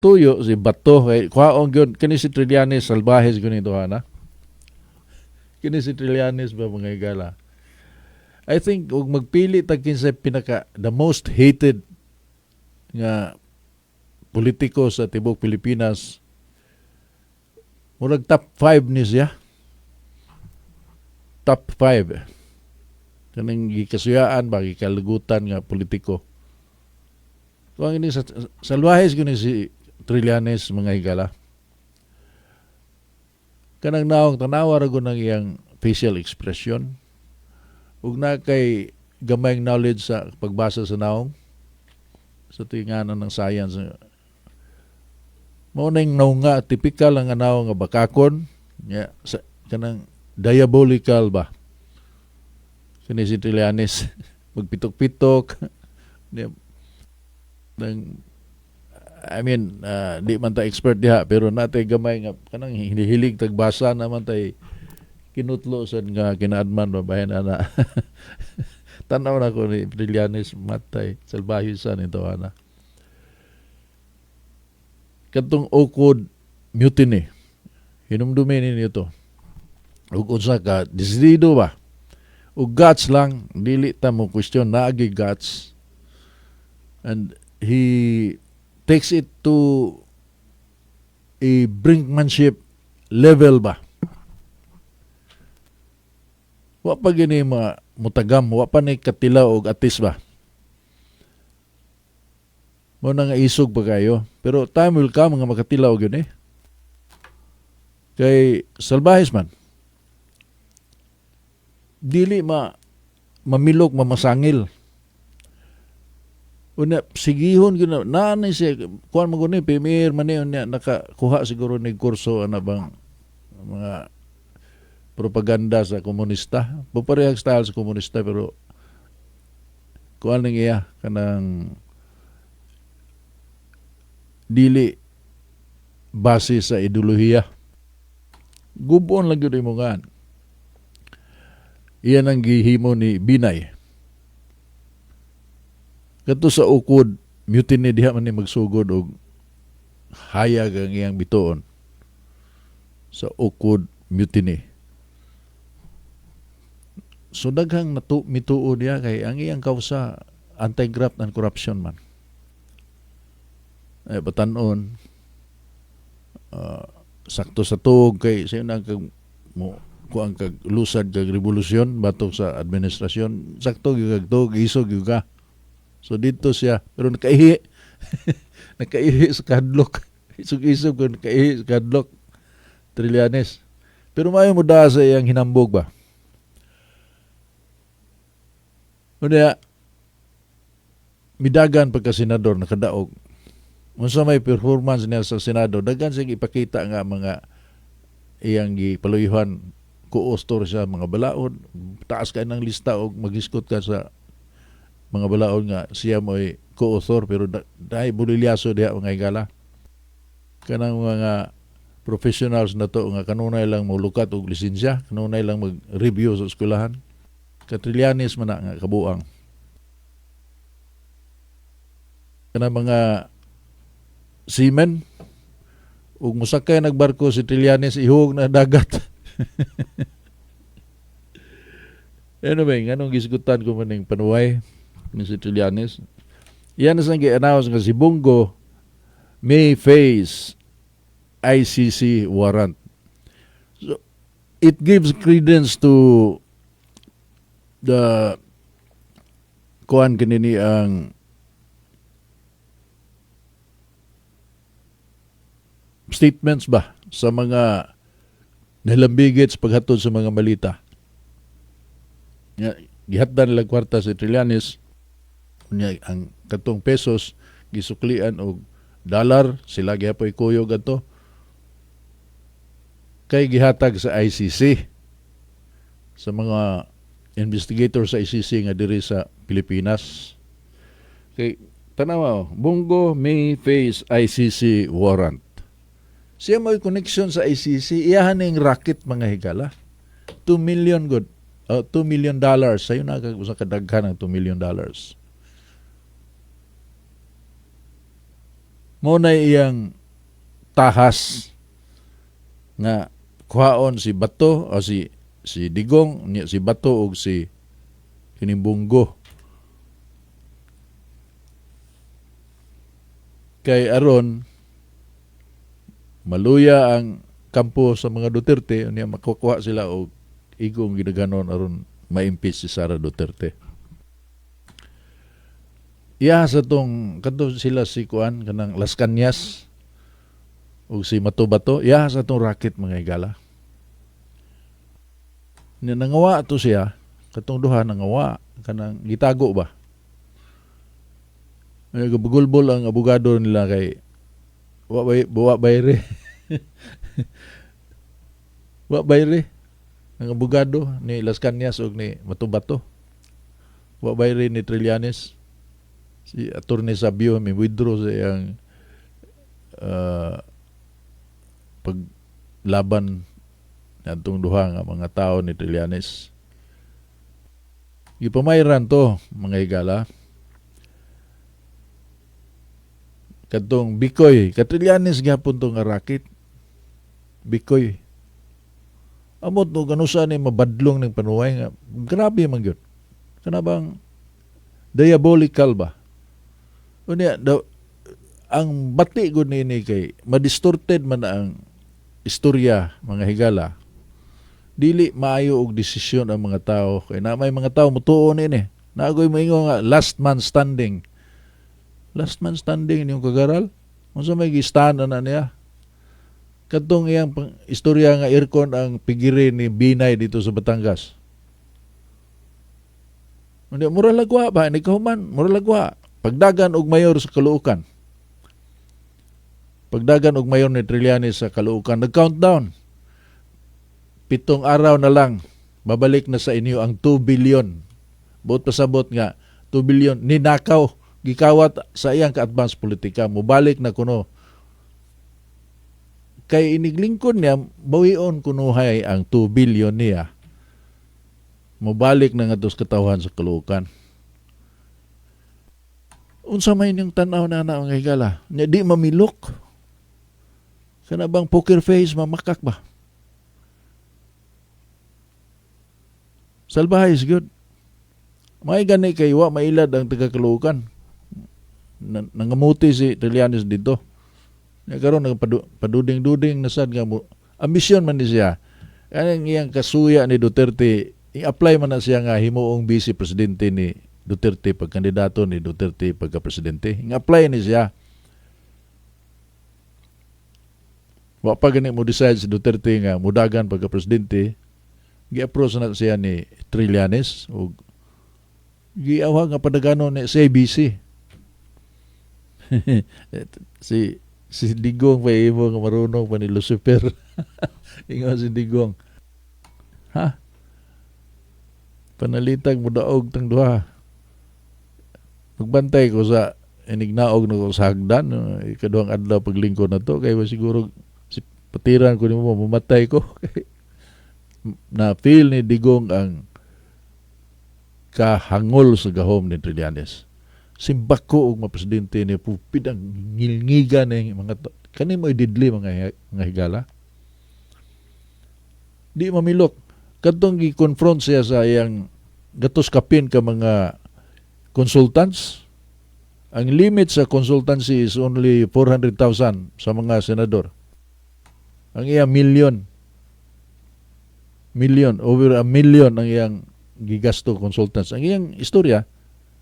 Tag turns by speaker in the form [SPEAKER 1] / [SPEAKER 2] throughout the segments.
[SPEAKER 1] Tuyo si Bato kay kuhaon gyud kini si Trillanes, salbahe gyud ni duha. Kini si Trillanes ba, mga higala. I think ug magpili tag kinsay pinaka the most hated nga politiko sa tibuok Pilipinas, murag top 5 ni siya. Top 5. Kaning gikasuyaan ba, gikalugutan nga politiko. Kung ang ini sa salbahe gyud ni si Trillanes, mga higala. Kanang naong tanawa ra gud ang iyang facial expression. Ug na kay gamayng knowledge sa pagbasa sa naong sa tinganan ng science. Mao ning naong nga tipikal ang naong nga bakakon nya sa kanang diabolical ba. Kini si Trillanes magpitok-pitok. Nang I mean, di man ta expert diha, pero natay gamay nga kanang hinihilig tagbasa naman tay kinutlo sad nga kinaadman ba bahin ana. Tanaw na ko ni Trillanes, matay, salbahe sa nito ana. Katong Okod mutiny, hinumdumi ninyo to. Ug unsa ka desidido ba? Ug guts lang, dili ta mo question, naagi guts. And he takes it to a brinkmanship level ba. Wa pa gini ma mutagam, wa pa ni katila og atis ba. Mo na nga isog pa kayo. Pero time will come nga makatilaw gyud eh. Kay salbahes man. Dili ma mamilok, mamasangil. Una, sigihon gyud na naanay siya kuan mo guni premier man ni unya nakakuha siguro ni kurso ana bang mga propaganda sa komunista. Parehag style sa komunista, pero kuan ning iya kanang dili base sa ideolohiya. Gubon lang gyud imo ngan. Iyan ang gihimo ni Binay. Kadto sa Ukod mutiny, diha man ni magsugod og hayag ang iyang bituon sa Ukod mutiny. So daghang natu mituo diha kay ang iyang kausa anti-graft and corruption man. Ay batanon, sakto sa tuog kay sayo na kag mo kuang kag lusad kag revolusyon batok sa administrasyon, sakto gyud kag tuog, isog gyud ka. So dito siya, pero nakaihi. Nakaihi sa kadlok. Isog-isog ko nakaihi sa kadlok. Trillanes. Pero maayo mo daa sa iyang hinambog ba. Unya, midagan pagka senador, nakadaog. Unsa may performance niya sa Senado, dagan siya ipakita nga mga iyang gipaluyuhan, co-author siya mga balaod, taas ka ng lista og magisgot ka sa mga balaod nga siya mo'y co-author, pero dahil bulilyaso diha, mga higala. Kanang mga professionals na to nga kanunay lang molukat og lisensya, kanunay lang mag-review sa eskwelahan. Katrillanes man na nga kabuang. Kanang mga seamen ug mosakay nagbarko si Trillanes, ihog na dagat. Anyway, nganong gisgutan ko maning panuway ni si Trillanes? Iyan na sang gi-announce nga si Bong Go may face ICC warrant. So, it gives credence to the kuan kanini ang statements ba sa mga nilambigit sa paghatod sa mga malita. Nga, gihatdan nila kwarta si Trillanes, unya ang katong pesos gisuklian og dollar, sila gihapoy kuyog adto kay gihatag sa ICC, sa mga investigator sa ICC nga diri sa Pilipinas. Kay tanawa, oh, Bong Go may face ICC warrant. Siya may connection sa ICC, iyahan ning racket, mga higala. 2 million good. $2 million. Sayo na kag usa ka daghan ang $2 million. Mao na iyang tahas nga kuhaon si Bato o si Digong niya, si Bato og si kining Bong Go. Kay aron maluya ang kampo sa mga Duterte, unya makukuha sila og igong gidaghanon aron ma-impeach si Sara Duterte. Iya sa tong kadto sila si kuan kanang Las Cañas ug si Matobato, iya sa tong racket, mga higala. Ni nangawa to siya, katong duha nangawa kanang gitago ba. Ay, gabugulbol ang abogado nila kay wa bayre. Wa bayre ang abogado ni Las Cañas ug ni Matobato. Wa bayre ni Trillanes. Si Attorney Sabio may withdraw sa iyang paglaban atong duha nga mga tao ni Trillanes. Gipamayran to, mga higala. Kadtong Bikoy, Katrillanes gyapon to nga racket. Bikoy. Amot no ganusa ni mabadlong ning panuway nga grabe man gyud. Kana bang diabolical ba? Unya daw, ang bati gud niini kay madistorted man ang istorya, mga higala. Dili maayo og desisyon ang mga tao kay na may mga tao mutuo niini. Naagoy moingon nga last man standing. Last man standing inyong kagaral? Unsa may gistand na niya? Kadtong iyang istorya nga aircon ang pigiri ni Binay dito sa Batangas. Hindi, mura lagwa ba? Hindi kahuman, mura lagwa. Pagdagan og mayor sa Caloocan. Pagdagan og mayor ni Trillanes sa Caloocan, nag-countdown. 7 araw na lang, babalik na sa inyo ang 2 billion. Buot pasabot nga, 2 billion, ninakaw, gikawat sa iyang ka-advance politika, mubalik na kuno. Kay iniglingkod niya, bawion kunuhay ang 2 billion niya. Mubalik na nga dos katawhan sa Caloocan. Unsa may inyong tan-aw na na ang higala? Nya di mamilok. Kana bang poker face, mamakak ba? Salbahay is good. May gani kay wa mailad ang taga-Caloocan. Nangamuti si Trillanes dito. Nya karon nagpaduding-duding na sad nga mo. Ambisyon man ni siya. Kanang iyang kasuya ni Duterte, i-apply man na siya nga himuong vice presidente ni Duterte, pagkandidato ni Duterte pagka-presidente. I-apply ni siya. Wa pa gani mo decide si Duterte nga mudagan pagka-presidente, gi-approach na siya ni Trillanes og giawhag nga padagano ni sa ABC. Si Digong pa imo nga marunong pa ni Lucifer. Ingon si Digong. Ha? Panalitag mo daog tang duha. Magbantay ko sa inignaog na ko sa hagdan, ikaduhang adlaw paglingkod na to, kay siguro si patiran ko nimo mamatay ko. Na feel ni Digong ang kahangol sa gahom ni Trillanes. Simbako og mapresidente ni pupid ang ngilngigan ni mga kani mo ididli mga higala. Di mamilok. Kadtong gi-confront siya sa iyang gatos kapin ka mga consultants. Ang limit sa consultancy is only 400,000 sa mga senador. Ang iyang million. Million, over a million ang iyang gigasto consultants. Ang iyang istorya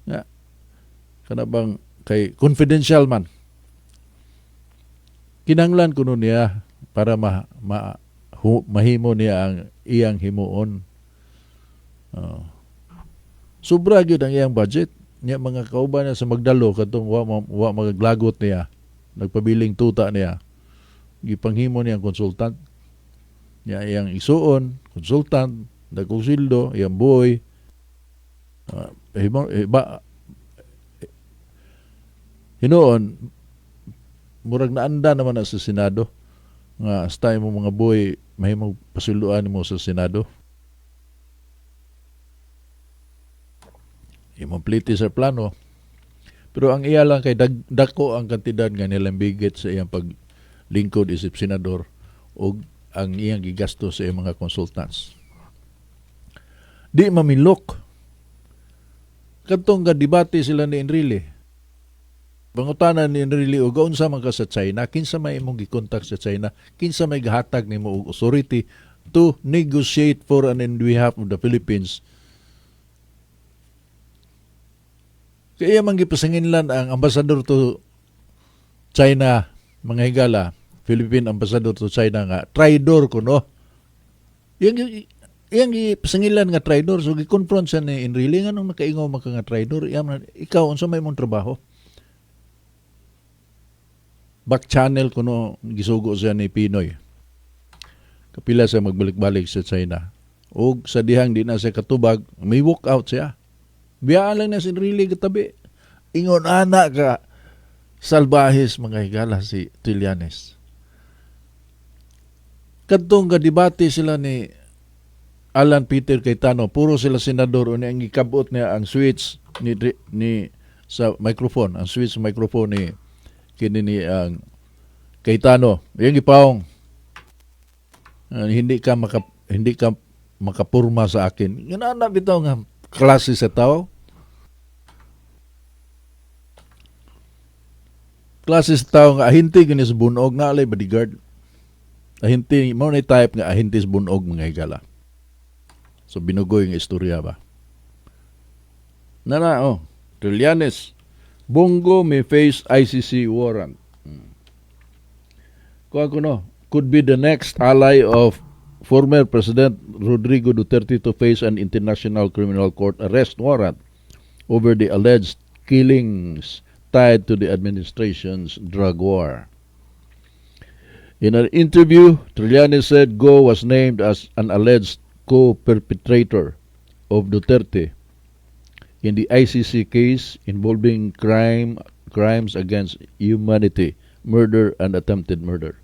[SPEAKER 1] nga kana bang kay confidential man. Kinahanglan kuno niya para mahimo niya ang iyang himuon. Sobra gyud ang iyang budget. Niya mga kauban niya sa Magdalo kadtong wa maglagot niya, nagpabiling tuta niya. Gipanghimo niya ang consultant. Niya iyang isuon, consultant, dagkong sweldo, iyang boy. Himo, ba, hinuon, murag naanda naman na sa Senado nga hasta imong mga boy mahimong pasweldoan nimo sa Senado. Imong pliti sa plano. Pero ang iya lang kay dako ang kantidad nga nilambigit sa iyang paglingkod isip senador ug ang iyang gigasto sa iyang mga consultants. Di mamilok. Kadtong debate sila ni Enrile. Pangutana ni Enrile og unsa man ka sa China, kinsa may imong gikontak sa China, kinsa may gahatag nimo og authority to negotiate for and in behalf of the Philippines? Kaya man gipasanginlan ang ambassador to China, mga higala, Philippine ambassador to China nga traidor kuno. Iyang gipasangilan nga traidor, so gi-confront siya ni Enrile, nganong nakaingaw man ka nga traidor? Iyang man, ikaw, unsa may imong trabaho? Back channel kuno gisugo siya ni PNoy. Kapila siya magbalik-balik sa China. Og sa dihang di na siya katubag, may walk out siya. Biyaan lang na si Enrile gatabi. Ingon ana ka salbahis, mga higala, si Trillanes. Kadtong ga debate sila ni Alan Peter Cayetano, puro sila senador, unya ang gikabot niya ang switch ni sa microphone, ang switch sa microphone ni kini ni ang Cayetano. Iyang gipawong. Hindi ka makapurma sa akin. Ngana bitaw nga klase sa tao. Klase sa tao nga ahinti gani sa bunog na alay bodyguard. Ahinti mo ni type nga ahinti sa bunog, mga higala. So binugoy nga istorya ba. Nana oh, Trillanes, Bong Go may face ICC warrant. Kuha ko no, could be the next ally of former President Rodrigo Duterte to face an International Criminal Court arrest warrant over the alleged killings tied to the administration's drug war. In an interview, Trillanes said Go was named as an alleged co-perpetrator of Duterte in the ICC case involving crimes against humanity, murder and attempted murder.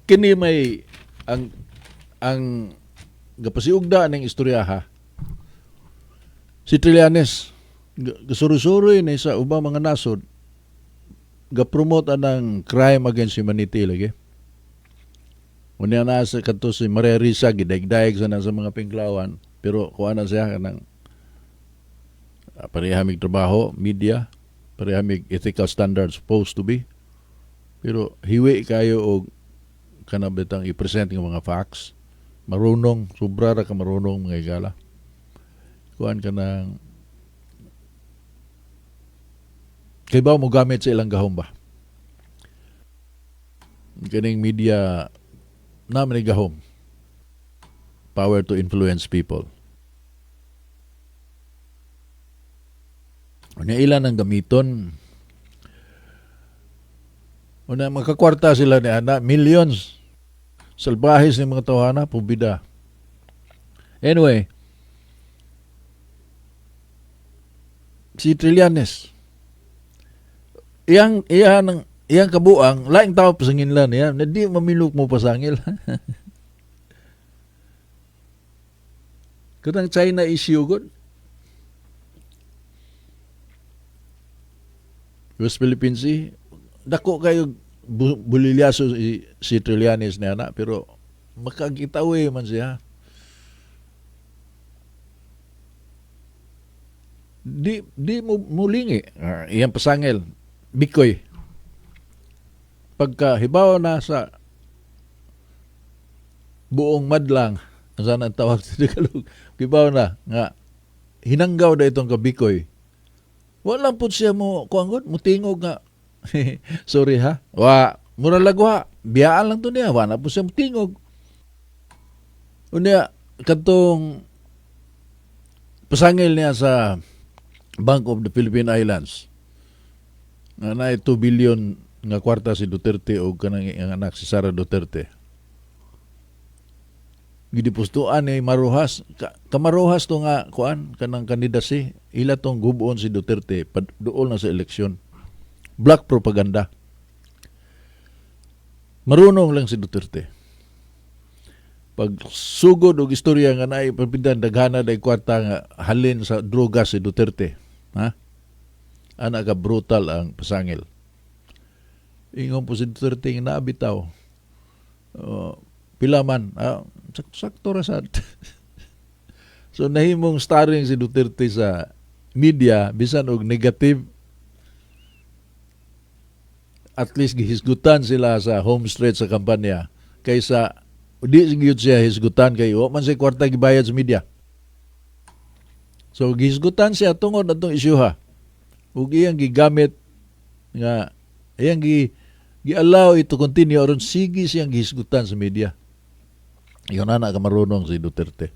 [SPEAKER 1] Kini may ang gapasiugda ning istorya ha. Si Trillanes gasuro-suro ni sa ubang mga nasod, ga-promote anang crime against humanity lagi. Unya na sa kadto si Maria Risa, gidaigdaig sa na sa mga pinklawan, pero kuha na siya kanang pareha mig trabaho, media, pareha mig ethical standards supposed to be. Pero hiwi kayo og kanang bitang i-present ng mga facts. Marunong, sobra ra ka marunong, mga higala. Kuan ka ng kay ba mo gamit sa ilang gahom ba? Kaning media naman ni gahom. Power to influence people. Unya ilan ang gamiton. Una makakwarta sila ni ana, millions. Salbahis ni mga tawhana, pubida. Anyway, si Trillanes, iyang kabuang, laing tao pasanginlan niya, na di mamilok mo pasangil. Katang China issue god. West Philippine Sea, dako kayo bulilyaso si Trillanes niya na, pero makagitawe man siya. Di mo mulingi. Iyang pasangil, Bikoy. Pagka hibaw na sa buong madlang, saan ang tawag sa Tagalog, hibaw na nga hinanggaw na itong kabikoy. Wala po siya mo kuanggod, mutingog nga. Sorry ha. Wa, mura lagwa, biyaan lang to niya, wala po siya mutingog. Unya katong pasangil niya sa Bank of the Philippine Islands nga naay 2 billion nga kwarta si Duterte o kanang iyang anak si Sara Duterte. Gidipustuan ni Marujas. Kamaruhas to nga kuan kanang kandidasi, ila tong gubuon si Duterte duol na sa eleksyon. Black propaganda. Marunong lang si Duterte. Pag sugod og istorya nga naay papidan daghana day kwarta nga halin sa droga si Duterte. Ha? Ana ka brutal ang pasangil. Ingon po si Duterte nga naa bitaw. Pila man, sakto ra sad. So nahimong starring si Duterte sa media bisan og negative, at least gihisgutan sila sa home stretch sa kampanya kaysa di gyud siya hisgutan kay wa man siya kwarta gibayad sa media. So gihisgutan siya tungod atong isyuha. Ug iyang gigamit nga iyang gi-allow ito continue aron sige siyang gihisgutan sa media. Ingon ana ka marunong si Duterte.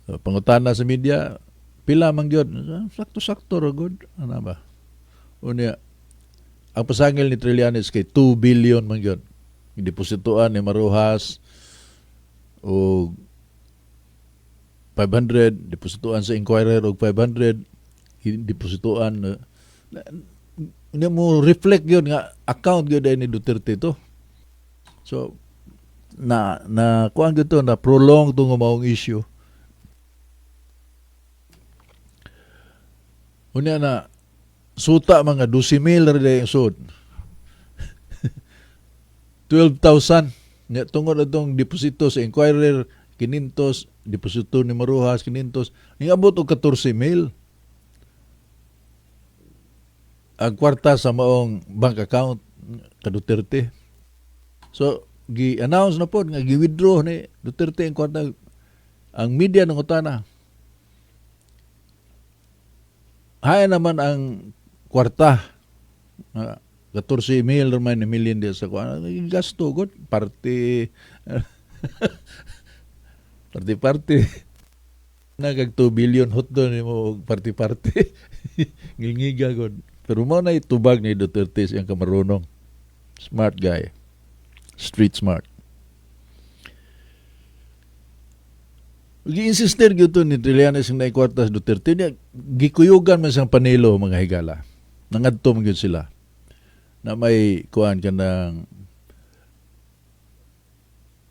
[SPEAKER 1] So, pangutana sa media, pila man gyud? Sakto-sakto ra gud. Ana ba? Unya, ang pasangil ni Trillanes kay 2 billion man gyud. Depositoan ni Marujas og 500, depositoan sa Inquirer og 500, depositoan hindi mo reflect yun nga account yun ni Duterte to. So na na kuan gyud to, na prolong tong maong issue. Unya na suta mga 12,000 ra ang sud. 12,000 nya tungod atong deposito sa Inquirer 500, deposito ni Marujas 500, ningabot og 14,000 ang kwarta sa maong bank account ka Duterte. So gi-announce na pod nga gi-withdraw ni Duterte ang kwarta. Ang media nangutana, haya naman ang kwarta, 14 mil man ni million di sa kuan, gasto god party party party nagag 2 billion hot doon mo og party party, ngilngiga god. Pero mo na itubag ni Duterte siyang kamarunong, smart guy, street smart. Gi-insister gyud to ni Trillanes nga naikwarta sa Duterte niya, gikuyugan man siyang panelo mga higala. Nangadto man gyud sila. Na may kuan ka ng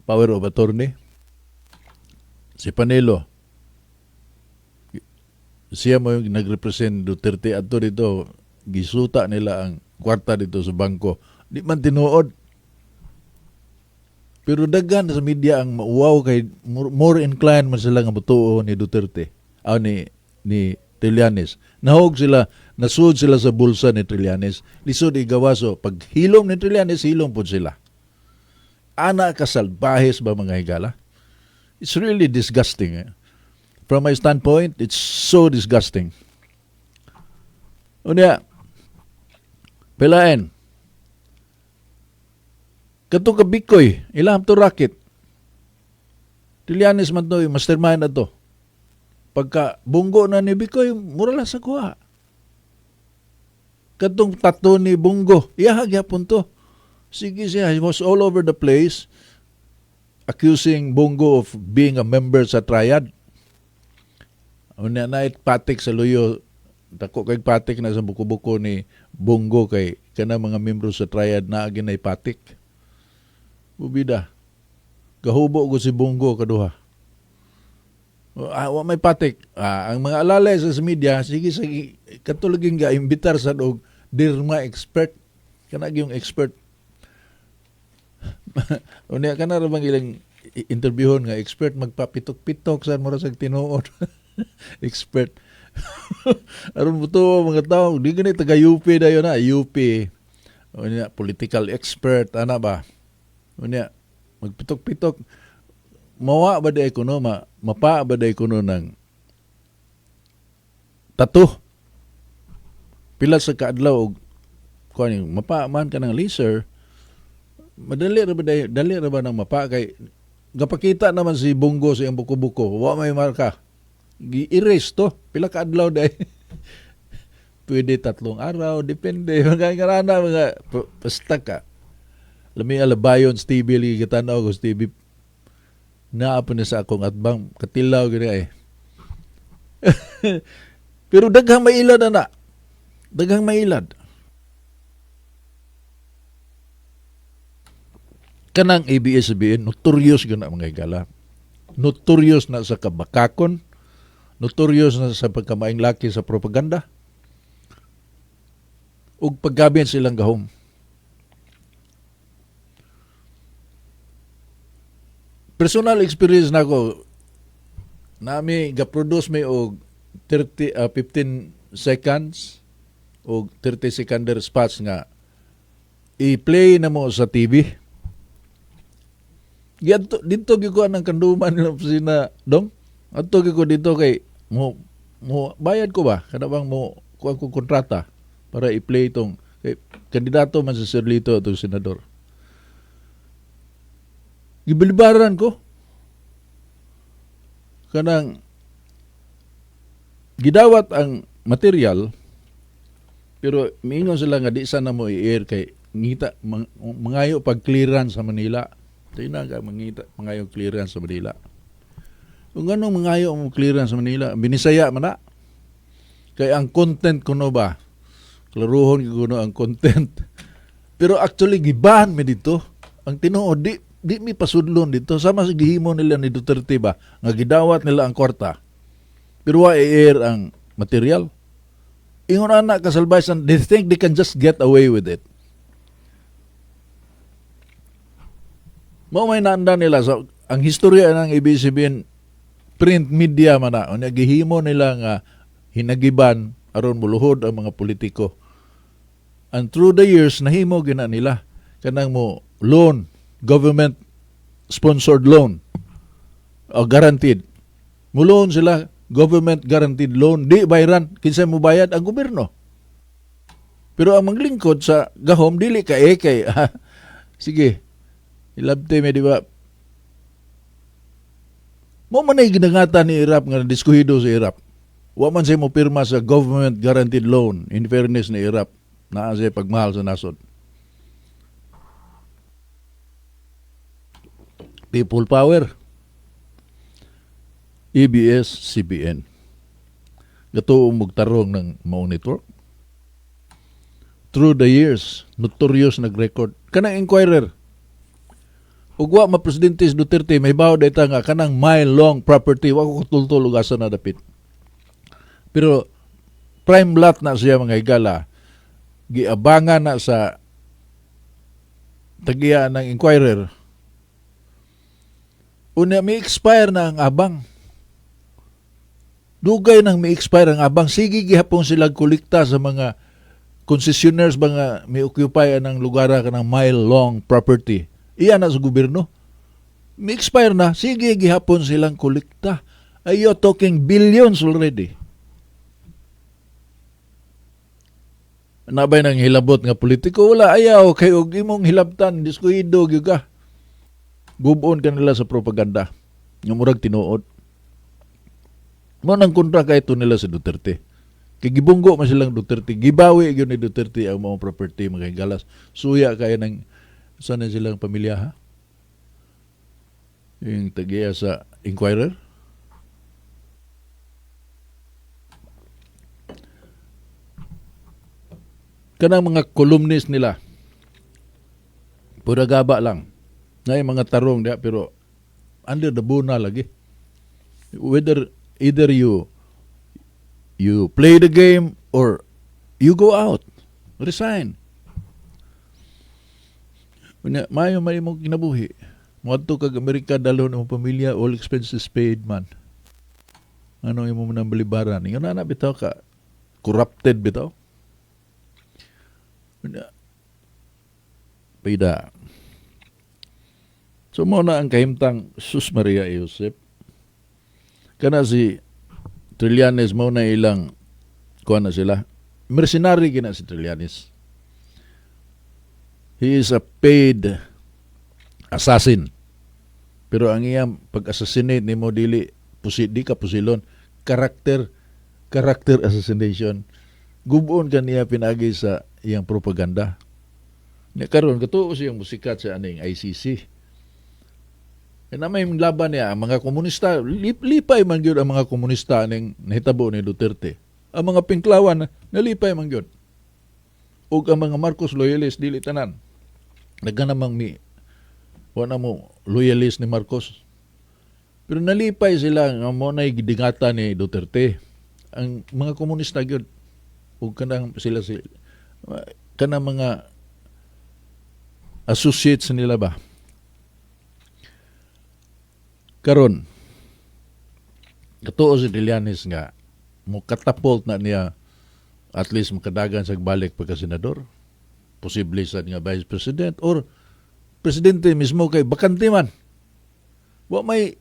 [SPEAKER 1] power of attorney. Si Panelo, siya mo yung nagrepresent Duterte adto dito, gisuta nila ang kwarta dito sa bangko. Di man tinuod. Pero daghan sa media ang mauwaw kay more inclined man sila nga motuo ni Duterte, ni Trillanes. Nahog sila, nasud sila sa bulsa ni Trillanes. Lisod igawaso. Pag hilom ni Trillanes, hilom pod sila. Ana ka salbahes ba mga higala? It's really disgusting. Eh? From my standpoint, it's so disgusting. Unya, pilain. Kato ka Bikoy, ilang to racket. Trillanes man to, mastermind na to. Pagka bunggo na ni Bikoy, mura lang sa kuha. Katong tato ni Bunggo, iya gyapon to. Sige siya, he was all over the place accusing Bunggo of being a member sa triad. Unya na patik sa luyo, dako kay patik na sa buko-buko ni Bunggo kay kana mga membro sa triad na ginay patik. Bubida. Gahubo ko si Bunggo kaduha. Wa may patik. Ang mga alalay sa media, sige sige katulaging ga imbitar sa og dirma expert. Kana yung expert. Unya kana ra bang ilang interviewon nga expert magpapitok-pitok sa mura sa tinuod. Expert. Aron mo to mga tao, di gani taga UP dayon na, UP. Unya political expert ana ba? Unya magpitok-pitok mawa ba di kuno mapa ba di kuno ng tato pila sa kaadlaw og kuan mapa man ka ng laser, madali ra ba dali ra ba nang mapa kay gapakita naman si Bunggo sa iyang buko-buko, wa may marka, gi-erase to pila ka adlaw day, pwede 3 araw, depende mga ngarana mga basta ka lami alabayon sa TV lagi gitanaw ko sa TV naa pa ni sa akong atbang katilaw gani ay. Pero daghang mailad ana, daghang mailad kanang ABS-CBN, notorious gyud na mga higala, notorious na sa kabakakon. Notorious na sa pagkamaing laki sa propaganda ug paggabin silang gahom. Personal experience nako, nami ga-produce mi og 30 15 seconds o 30 second spots nga i-play na mo sa TV. Giadto dito gyud ko ang kanduman nila opisina dong. Adto gyud ko dito kay mo mo bayad ko ba kada bang mo kuha ko kontrata para i-play itong kay kandidato man sa Sir Lito atong senador. Gibilibaran ko kanang gidawat ang material, pero miingon sila nga di sana mo i-air kay ngita mangayo pag clearance sa Manila. Tingnan ka mangita mangayo clearance sa Manila. Kung anong mangayo mo clearance sa Manila, binisaya man na. Kay ang content kuno ba? Klaruhon kuno ang content. Pero actually giban mi dito. Ang tinuod di di mi pasudlon dito sama sa gihimo nila ni Duterte ba nga gidawat nila ang kwarta. Pero wa i-air ang material. Ingon ana kasalbaysan, they think they can just get away with it. Mao may naanda nila sa ang historya ng ABS-CBN print media man na unya gihimo nila nga hinagiban aron muluhod ang mga politiko. And through the years nahimo gina nila kanang mo loan, government sponsored loan o guaranteed. Mo loan sila, government guaranteed loan, di bayaran kinsa mo bayad ang gobyerno. Pero ang maglingkod sa gahom dili ka eh kay sige. Ilabte mi di ba? Mo man ay ginangatan ni Erap nga diskuhido sa Erap. Wa man siya mo pirma sa government guaranteed loan, in fairness ni Erap. Naa siya pagmahal sa nasod. People power. ABS-CBN. Gatuo mugtarong ng maong network. Through the years, notorious nag-record. Kanang Inquirer. Ug wa ma-presidente si Duterte, may bawo data nga kanang mile-long property, wa ko katultol ug asa na dapit. Pero prime lot na siya mga higala. Giabangan na sa tagiya ng Inquirer. Unya may expire na ang abang. Dugay nang may expire ang abang. Sige gihapon sila kolekta sa mga concessionaires ba nga may occupy ang lugar kanang mile-long property. Iya na sa gobyerno. May expire na, sige gihapon silang kolekta. Ay, you're talking billions already. Nabay nang hilabot nga politiko, wala ayaw kay og imong hilabtan, diskuido gyud ka. Gubon ka nila sa propaganda. Nga murag tinuod. Mo nang kontra kay ito nila sa Duterte. Kay gibunggo man silang Duterte, gibawi gyud ni Duterte ang mga property mga higalas. Suya kay nang sana silang pamilya ha? Yung tagiya sa Inquirer. Kanang mga columnist nila, pura gaba lang. Na yung mga tarong diya, pero under the buna lagi. Whether either you play the game or you go out, resign. Unya, maayo man imong kinabuhi. Moadto kag Amerika, dalhon imong pamilya, all expenses paid man. Ano imo man ang balibaran? Ingon na bitaw ka, corrupted bitaw. Unya, pida. So mo na ang kahimtang Sus Maria Josep. Kana si Trillanes mo na ilang kuha na sila. Mercenary gina si Trillanes. He is a paid assassin. Pero ang iyang pag-assassinate nimo dili pusi di ka pusilon, karakter assassination. Gubon ka niya pinagi sa iyang propaganda. Nya karon katuo siyang musikat sa aning ICC. Kaya na may laban niya ang mga komunista, lipay man gyud ang mga komunista aning nahitabo ni Duterte. Ang mga pinklawan nalipay man gyud. Ug ang mga Marcos loyalist dili tanan. Nagka namang mi wa na mo loyalist ni Marcos. Pero nalipay sila nga mo na gidingatan ni Duterte. Ang mga komunista gyud ug kanang sila si kanang mga associates nila ba. Karon katuo si Trillanes nga mo catapult na niya, at least makadagan sa balik pagka senador, posible sa nga vice president or presidente mismo kay bakante man. Wa may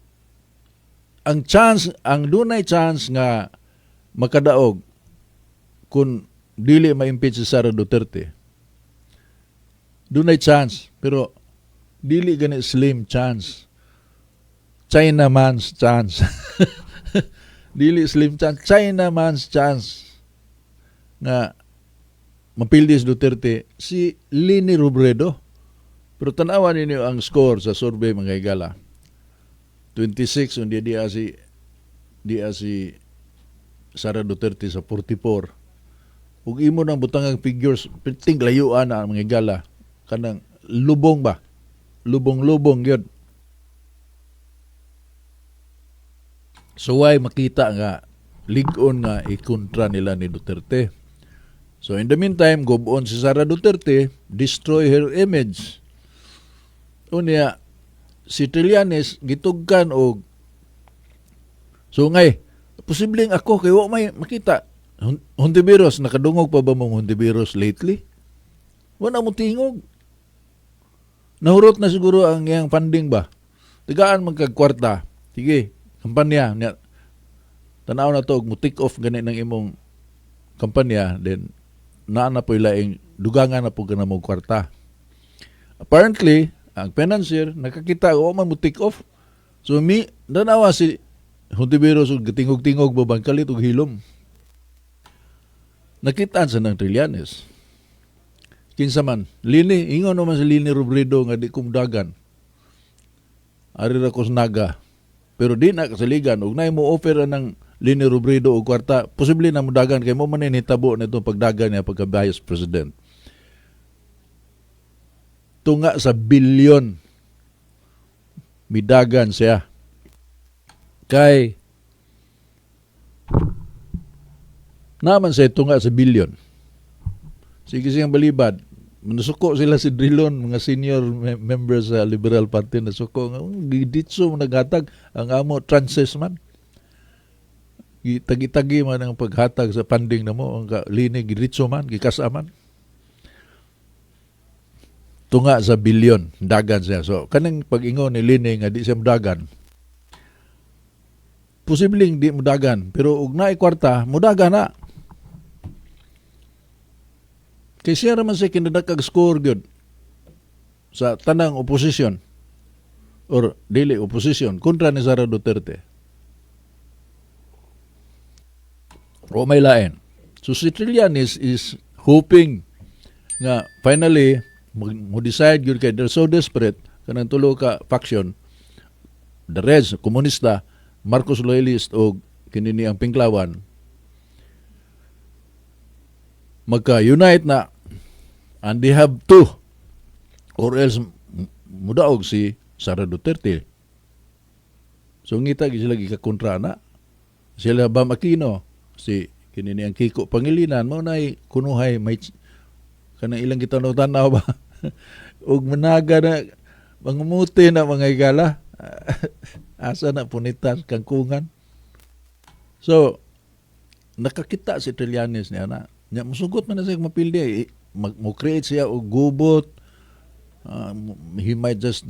[SPEAKER 1] ang chance, ang dunay chance nga makadaog kung dili ma-impeach si Sara Duterte, dunay chance, pero dili gani slim chance, China man's chance. Dili slim chance, China man's chance nga mapildi si Duterte si Leni Robredo. Pero tanawan ninyo ang score sa survey, mga higala. 26 unya diya si Sara Duterte sa 44. Ug imo nang butang ang figures, perting layuan na, mga higala, kanang lubong ba, lubong-lubong gyud. So why makita nga lig-on nga ikontra nila ni Duterte. So in the meantime, gub-on si Sara Duterte, destroy her image. Unya si Trillanes gitugkan og sungay, posibleng ako kay wa may makita. Hontiveros, nakadungog pa ba mong Hontiveros lately? Wala mo tingog. Nahurot na siguro ang iyang funding ba? Tigaan man kag kwarta. Sige, kampanya. Nya, tanaw na to, mo take off gani ng imong kampanya, then naa na po laing dugangan na po ka na mo kwarta. Apparently, ang financier, nakakita, o man mo take off. So, mi, nanawa si Hontiveros og gitingog-tingog ba bang kalit og hilom. Nakitaan sa ng Trillanes. Kinsa man, Leni, ingon naman si Leni Robredo nga di kumdagan. Ari ra ko sa Naga. Pero di na kasaligan, ug naay mo offer ng Leni Robredo og kwarta, posible na mudagan kay mo man ni hitabo na itong pagdagan niya pagka vice president. Tunga sa bilyon midagan siya. Kay naman siya tunga sa bilyon. Sige siyang balibad. Nasuko sila si Drilon, mga senior members sa Liberal Party, nasuko. Nga, giditso mo naghatag, ang amo, transes man. Tagi-tagi man ang paghatag sa funding na mo, ang Leni, giditso man, gikasa man. Tunga sa bilyon, dagan siya. So, kaning pag-ingon ni Leni nga di siya mudagan, posibleng di mudagan, pero og naay kwarta, mudagan na. Kay siya raman siya kinadakag score gyud sa tanang oposisyon or dili opposition kontra ni Sara Duterte. O may lain. So si Trillanes is hoping nga finally mo decide gyud kay they're so desperate kanang tulo ka faction, the Reds, komunista, Marcos loyalist o kini ni ang Pinklawan, magka-unite na and they have to or else mudaog si Sara Duterte. So ngita gyud sila gikakontra na. Sila Bam Aquino, si kini ni ang Kiko Pangilinan mao nay kunuhay may kanang ilang gitanaw-tanaw ba ug managa na mangumuti na, mga higala. Asa na punitas kangkungan. So nakakita si Trillanes niya na nya musugot man na siya mapildi, mo create siya og gubot. He might just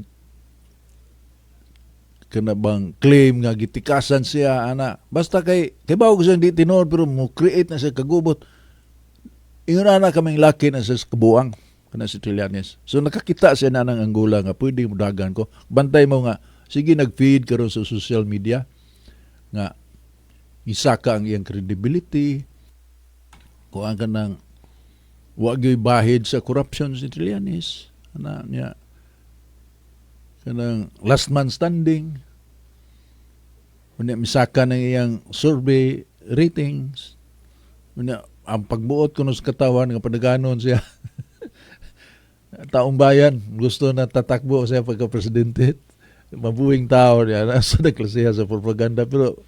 [SPEAKER 1] kana bang claim nga gitikasan siya ana, basta kay bawog siya di tinuod, pero mo create na siya kagubot. Ingon ana kaming laki na siya sa kabuang kana si Trillanes. So nakakita siya na ng Angola nga pwede mo dagan ko. Bantay mo nga sige nag-feed karon sa social media nga isaka ang iyang credibility, kuan ka ng wa gyoy bahid sa corruption si Trillanes ana niya, kanang last man standing. Unya misaka ng iyang survey ratings. Unya ang pagbuot kuno sa katawan nga padaganon siya, taong bayan gusto na tatakbo siya pagka presidente. Mabuhing tao niya nasa nagklasiha sa propaganda, pero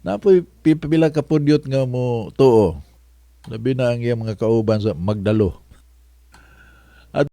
[SPEAKER 1] napoy pipila ka pudyot nga mo tuo, labi na ang iyang mga kauban sa Magdalo.